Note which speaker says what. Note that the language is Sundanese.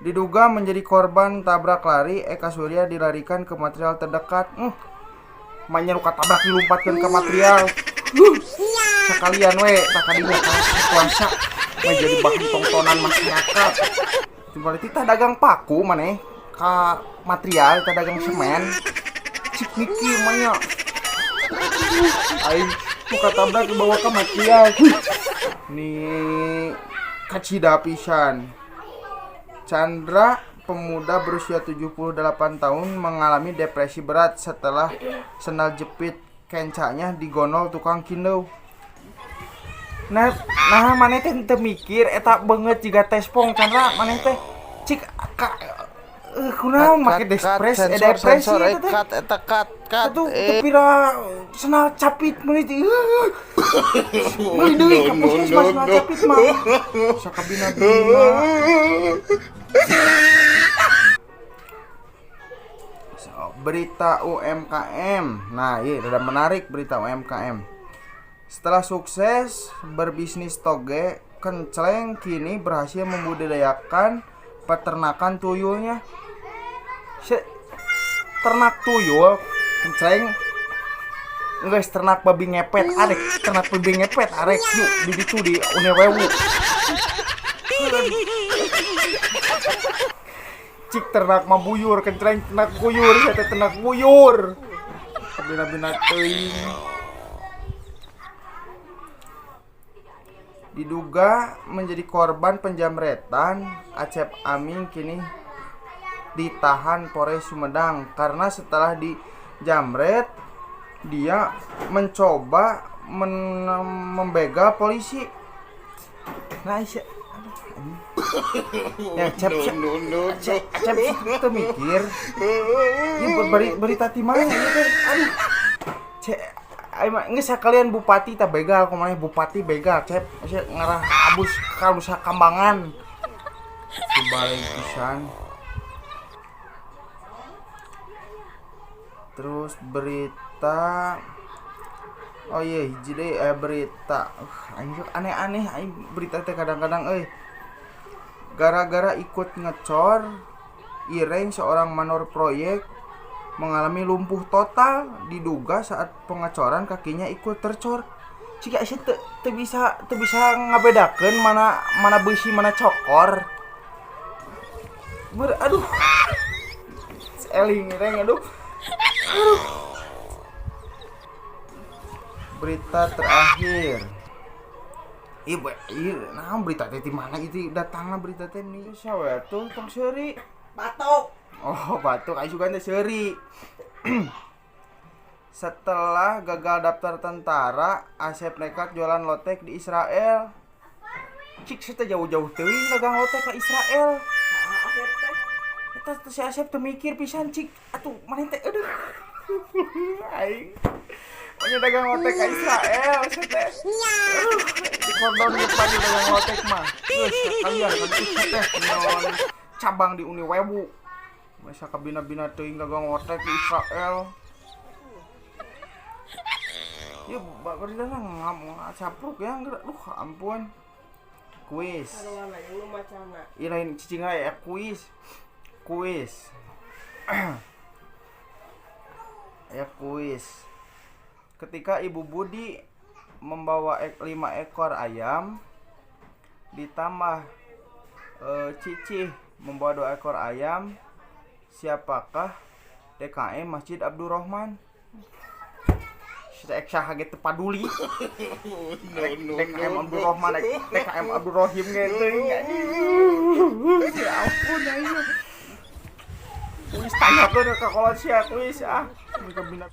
Speaker 1: Diduga menjadi korban tabrak lari, Eka Surya dilarikan ke material terdekat. Manya nu katabrak dilumpatkeun ke material. Sekalian we tak kadinya kuasa menjadi bahan tontonan masyarakat. Cuma titah dagang paku maneh ka material, titah dagang semen. Cik mikir manya. Aing nu katabrak dibawa ke material. Nih kacida pisan. Chandra, pemuda berusia 78 tahun, mengalami depresi berat setelah sendal jepit kencanya digonol tukang kindau. Nah, nah maneh teh teu mikir eta beungeut jiga tespong, Chandra, maneh teh cik ka kunaon make depresi, depresi
Speaker 2: sensor,
Speaker 1: eta teh.
Speaker 2: Cut eta, cut cut.
Speaker 1: Atuh teu pira sendal capit meuli teh. Meuli deui ka puskesmas sendal capit mah. Sakabina-bina. So, berita UMKM. Nah, iya rada menarik berita UMKM. Setelah sukses berbisnis toge, Kencleng kini berhasil membudidayakan peternakan tuyulnya. Ternak tuyul, Kencleng. Guys, ternak babi ngepet, arek ternak babi ngepet, arek yuk di ditu di Unewewu. Cik ternak mah buyur, Kencleng ternak buyur, saya teh ternak buyur. Bina-bina teuing. Diduga menjadi korban penjamretan, Acep Aming kini ditahan Polres Sumedang karena setelah dijamret dia mencoba membegal polisi. Nah, ya Cep, Cep, Cep, Cep teu mikir. Ini berita ti mana ieu teh? Aduh. Cek, ayo mah geus sakalian bupati tah begal kumaha bupati begal, Cep. Sia ngarah abus ka Nusa Kambangan. Dibalik pisan. Terus berita, oh iya hiji deui berita. Aing sok aneh-aneh aing berita teh kadang-kadang euy. Gara-gara ikut ngecor, Ireng seorang manor proyek mengalami lumpuh total, diduga saat pengecoran kakinya ikut tercor. Cik sia teu bisa ngabedakeun mana beusi mana cokor. Aduh. Eling Ireng aduh. Aduh. Berita terakhir. Ih, ih, nah berita teh di mana itu datangna berita teh nih sawe tuh tong seuri.
Speaker 3: Batuk.
Speaker 1: Oh, batuk aing sugan teh seuri. Setelah gagal daftar tentara, Asep nekat jualan lotek di Israel. Cik saya teh jauh-jauh teuing dagang lotek ke Israel.
Speaker 3: Asep teh.
Speaker 1: Eta teh si Asep teu mikir pisan cik. Atuh maneh teh aduh. Aing. Pokoknya dagang lotek ke Israel, saya teh. Aduh, di kordon depan di dagang lotek mah. Geus sekalian kan itu teh nyon cabang di Uniwewu. Masa kabina-bina teuing dagang lotek di Israel. Ya, berita ngacapruk ya, aduh ampun. Kuis. Iya lain cicing ya kuis. Kuis. Ya kuis. Ketika Ibu Budi membawa 5 ekor ayam, ditambah Cicih membawa 2 ekor ayam, siapakah DKM Masjid Abdurrahman? Saya kaget teu paduli. DKM Abdurrahman, DKM Abdurrahim gitu. Ya ampun aing. Kuis tanyakeun ka kolot sia kuis ah. Mereka bina.